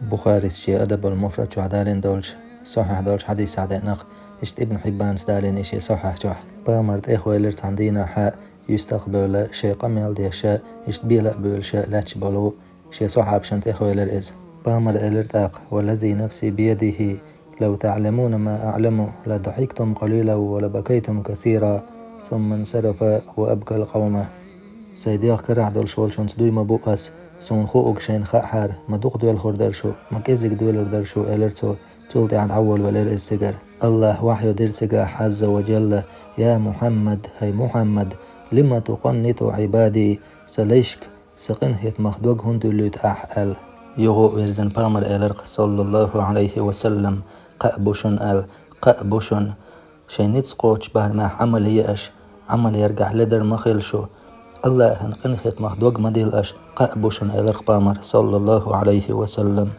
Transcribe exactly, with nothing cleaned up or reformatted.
Бухарис шен Адабул-Муфрад чохь далийна долчу, сахьихь долчу хьадисехь деана-кх, иштта Ибн Хьиббанас далийна и шен сахьихь чохь. Пайхамар тӀехвелира цхьана дийнахь, юьстах а бевлла, шайн къамел а деш, иштта бела а буьйлуш лаьтташ болу шен сахьабашна тӀехвелира иза. Пайхамар элира тӀаккха: «Валлази нафси биядихи, лав таӀламуна ма аӀламу, ла дахьиктум къалилан ва ла бакайтум касира, сумма инсарафа ва абкал къавма». Сайн дегӀ карахь долуш волчуьнца дуй ма бу ас, суна хуург шайна хаахьара, ма дукха доьлхур дара шу, ма кӀеззиг доьлур дара шу, элира цо. Цул тӀаьхьа дӀаволавелира иза цигара. АллахӀа вахью дира цигахь, Ӏазза ва Джалла: «Я Мухьаммад, хӀай Мухьаммад, лима тукъанниту Ӏибади, сан лайшка сан къинхетамах дог хӀунда дуьллуьйту ахь?» аьлла. Юха а вирзина пайхамар элира-кх, саллаллаху Ӏалайхи ва саллам: «Кхаъ бу шуна», аьлла, «кхаъ бу шуна». Шайн ницкъ кхочучу барамехь Ӏамал е аша, Ӏамал ярехь ледар ма хила шу. АллахӀан къинхетамах дог ма дилла аша, кхаъ бу шуна, элира-кх пайхамар, саллаллаху Ӏалайхи ва саллам.